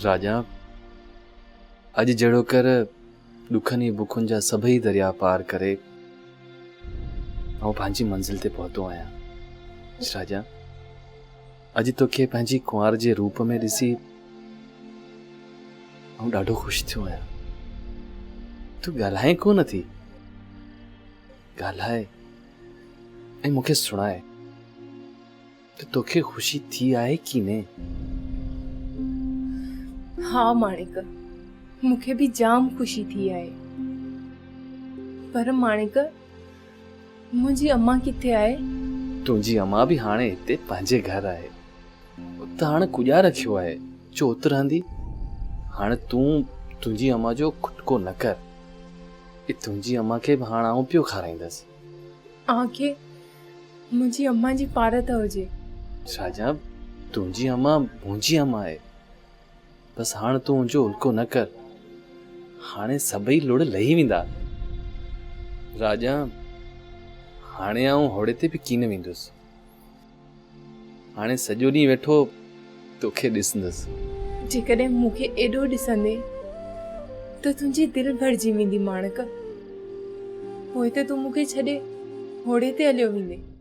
راڄا، اڄ جهڙوڪر ڏکن ۽ بکن جا سڀئي درياء پار ڪري آئون پنهنجي منزل تي پهتو آهيان. راڄا، اڄ توکي پنهنجي ڪنوار جي روپ ۾ ڏسي آئون ڏاڍو خوش ٿيو آهيان. تون ڳالهائين ڪو نه ٿي؟ ڳالهاء ۽ مون کي سڻاء. ته توکي خوشي ٿي آهي ڪي نه؟ ها ماڻڪ، مون کي به جام خوشي ٿي آهي. پر ماڻڪ، منهنجي امان ڪٿي آهي؟ تنهنجي امان به هاڻي هتي پنهنجي گهر آهي. ات هاڻ ڪڄا رکيو آهي جو ات رهندي. هاڻ تون تنهنجي امان جو کٽڪو نه ڪر. تنهنجي امان کي به هاڻ آئون پيو کارائيندس. اوهان کي منهنجي امان جي پارت هجي. شاهجهان، تنهنجي امان منهنجي امان آهي. بس هاڻ تون منهنجو الڪو نه ڪر. هاڻي سڀئي لڙ لهي ويندا. راڄا، هاڻي آئون هوڙي تي به ڪين ويندس. هاڻي سڄو ڏينهن ويٺو توکي ڏسندس. جيڪڏهن مون کي ايڏو ڏسندين ته تنهنجي دل ڀرجي ويندي ماڻڪ. پوء ته تون مون کي ڇڏي هوڙي تي هليو ويندين.